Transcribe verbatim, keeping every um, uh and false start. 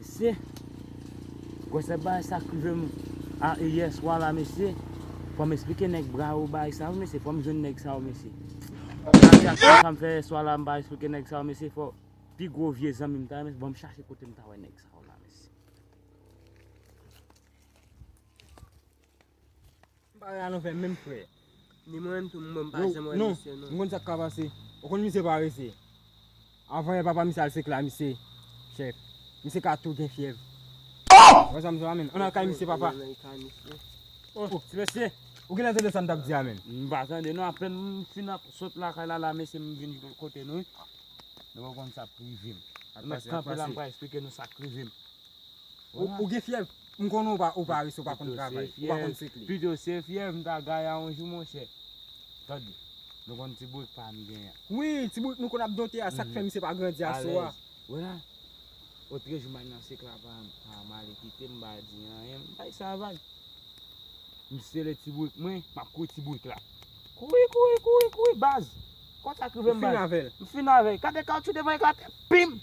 Mesye, gwosè bagay sa k rive m a yè swa la, mesye. Fò m esplike nèg Bravo bagay sa yo, mesye. Fò m jwenn nèg sa yo, mesye. Sa di ak sa m fè yè swa la, m pa esplike nèg sa yo, mesye. Fò pi gwo vye zanmi m ta, mesye, ban m chache kote m ta wè nèg sa yo la, mesye. M pa wè alanvè menm, frè. Ni mwen menm tou, mwen m pa janm wè misye, non. M konn sa k ka pase. Ou konn misye parese. Avan yè papa misye al sekle a misye, chèf. Misye ka tou gen fyèv. Wè sa m di w la, menm. Ann al kay misye, papa. Ann al kay misye. Oh, ti mesye. Ou genlè tande sa m t ap di a, menm. M pa tande, non, apèn m fin ap sot lakay la, la, mesye, m vin kote nou, wi. Nou pa konn sa k rive m. Mwen kanpe la, m pral esplike nou sa k rive m. Ou, ou gen fyèv, m konnen ou pa, ou pa rese, ou pa konn travay, ou pa konn sekle. Pito se fyèv, m ta gaye a yon jou, monchè. Tande, nou konn ti bourik pa m genyen. Wi, ti bourik nou konn ap dote a, sa k fè misye pa grandi asou a. Wè la, otrejou m al nan sekle a, pa, pa m ale kite m, m pa di anyen, m bay sa vag. M sele ti bourik mwen, m ap kouri ti bourik la. Kouri, kouri, kouri, kouri, baz. Konsa k rive m, baz. Ou fin avè l? M fin avè l. Gade kawotchou devan eklate, pim!